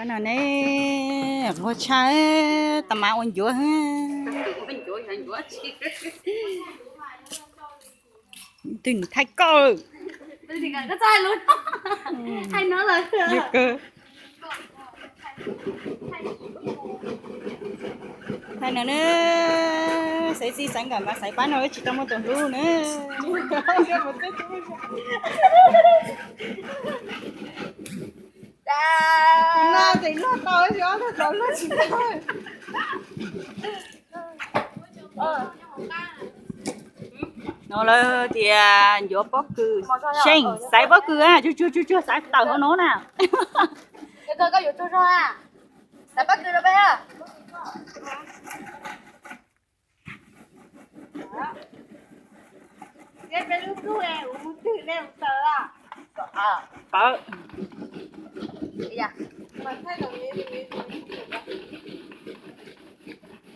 No ne, luag tshaj, tau mas ua ncuav. Twg thaij koj? Thaij no ne, xaiv txij xaiv nkawm mas xaiv pab no tsis tau muaj tus hlub na. No lawv tias ncuav pob kws, seej xaiv pob kws, tsuag tsuag tsuag tsuag xaiv tawm hauv no na.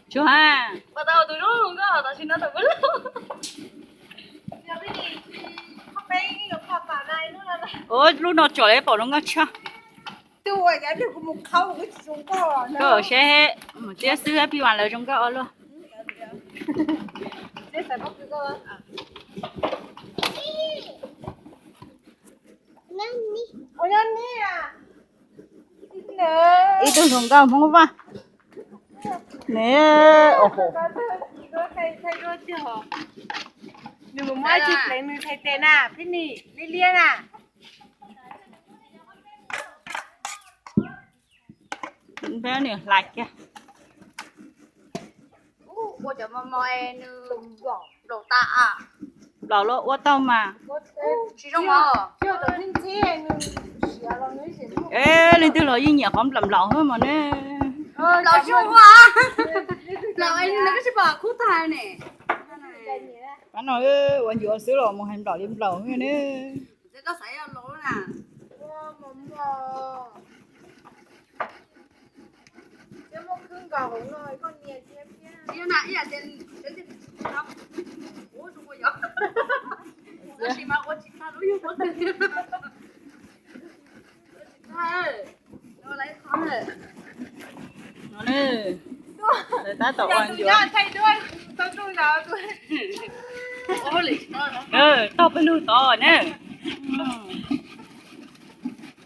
Tsuag ha. Ua lub no tsom li pom zoo nkauj tshaj. Koj saib, mus tiab xwb pib vas lawv zoo nkauj ob luaj. Ib tug hluas nkauj Hmoob Vaj ne. Nws mus muab ib tug pleev nws txhais tes na, phib nim liab liab na. Nws hlais kiag. Nplaum luaj ua tau mas. Leej twg los yeej nyiam qhov nplaum nplaum hwb mas ne. Pab no ua ncuav xwb los mus hais nplaum li nplaum ne. Tab tom ua ncuav. Toj peb lug tod na.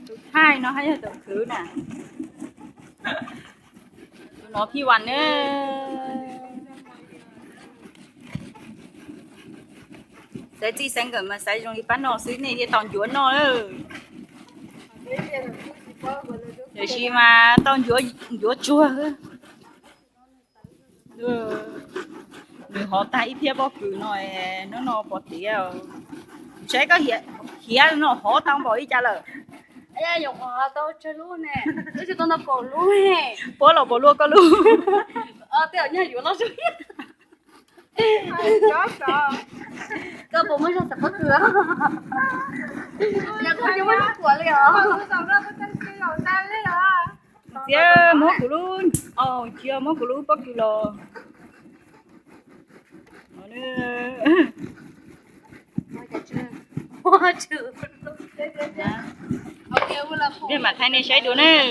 Tus thaij no hab yog tus khwv na. Tus no phij vas na. Xaiv txij xaiv nkawm mas xaiv zoo li pab no xwb nej thiaj tau ncuav noj. Tiam sis mas tau ncuav tsuag. Nws hov tag ib phiab pob kws no, hnub no pom tiav. Saib koj hiav no hov tau npaum li cas lawm. Puab los puas luaj koj lub? Txiav muab kuv lub, tsis yog muab kuv lub pob kws los. Nej mam thaij nej saib dua nawb.